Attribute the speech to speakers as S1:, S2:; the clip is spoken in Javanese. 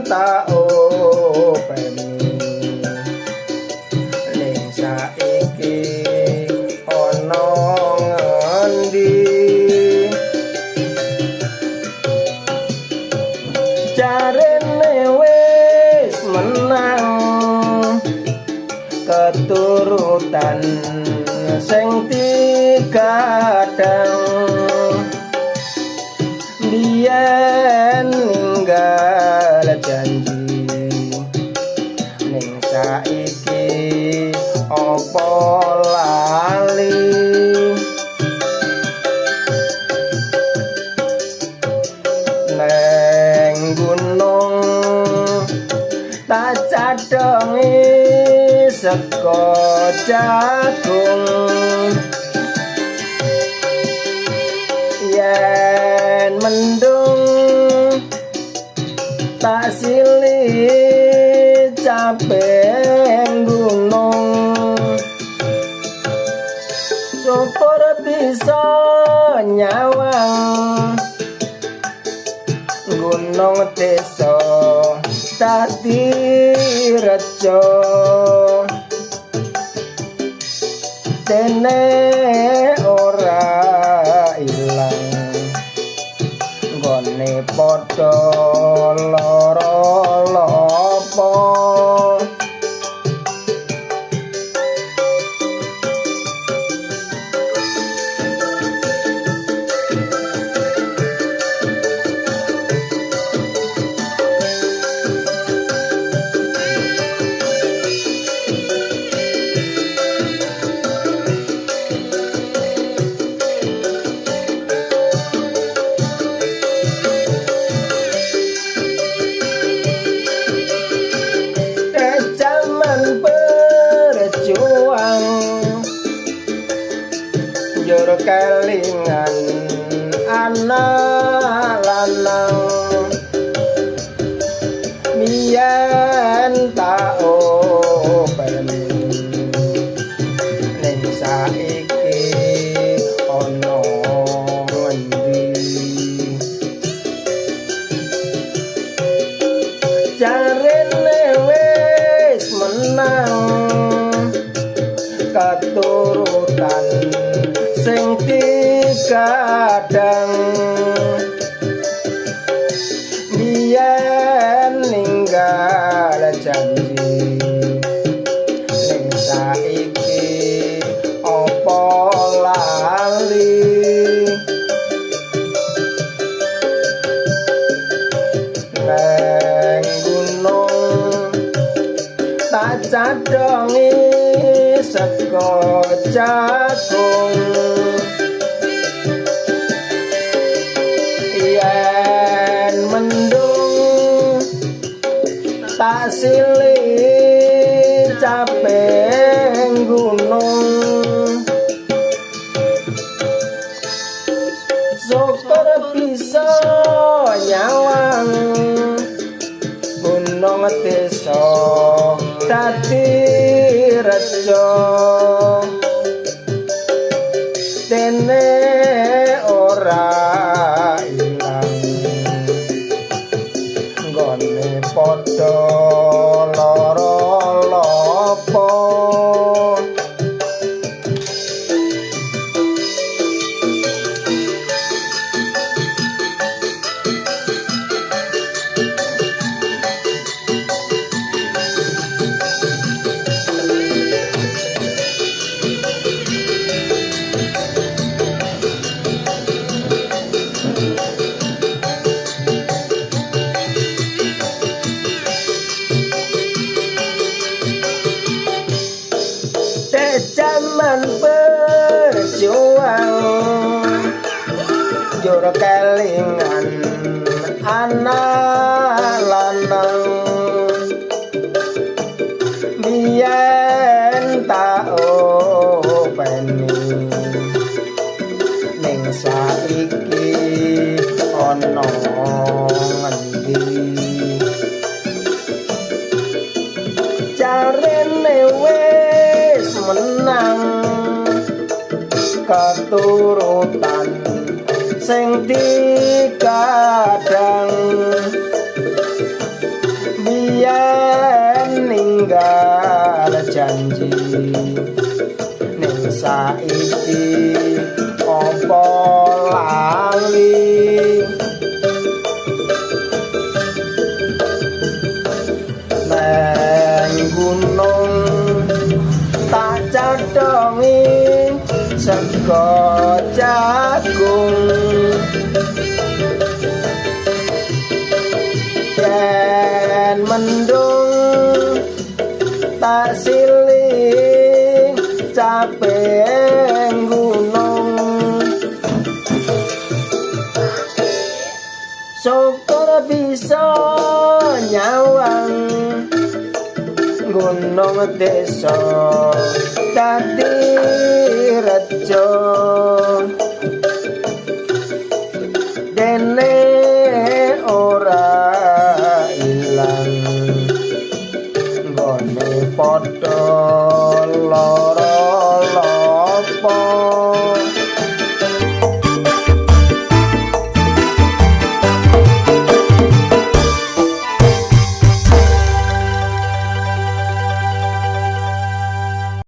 S1: tak openi, ning saiki ana ngendi? Jarene wis menang keturutan sing digadang, biyen ninggal janji, ning saiki apa lali? Neng gunung tak cadongi sego jagung, yen mendung tak silih capek gunung. Syukur bisa nyawang gunung desa dadi rejo, dene ora ilang nggone padha lara lopo. Jaman berjuang njur kelingan anak lanang, biyen tak openi, ning saiki ana ngendi? Jarene wis menang keturutan sing digadang, biyen ninggal janji, ning saiki apa lali? Neng gunung tak cadongi sego jagung, yen mendung tak silih capek gunung. Syukur bisa nyawang gunung desa dadi rejo, dene ora ilang nggone padha lara lopo. Jaman berjuang njur kelingan anak lanang, biyen tak openi, ning saiki ana ngendi? Jarene wis menang keturutan sing digadang, Saiki apa lali? Neng gunung tak cadhongi sego jagung, yen mendung tak silih capek gunung. Syukur bisa nyawang gunung desa dadi rejo.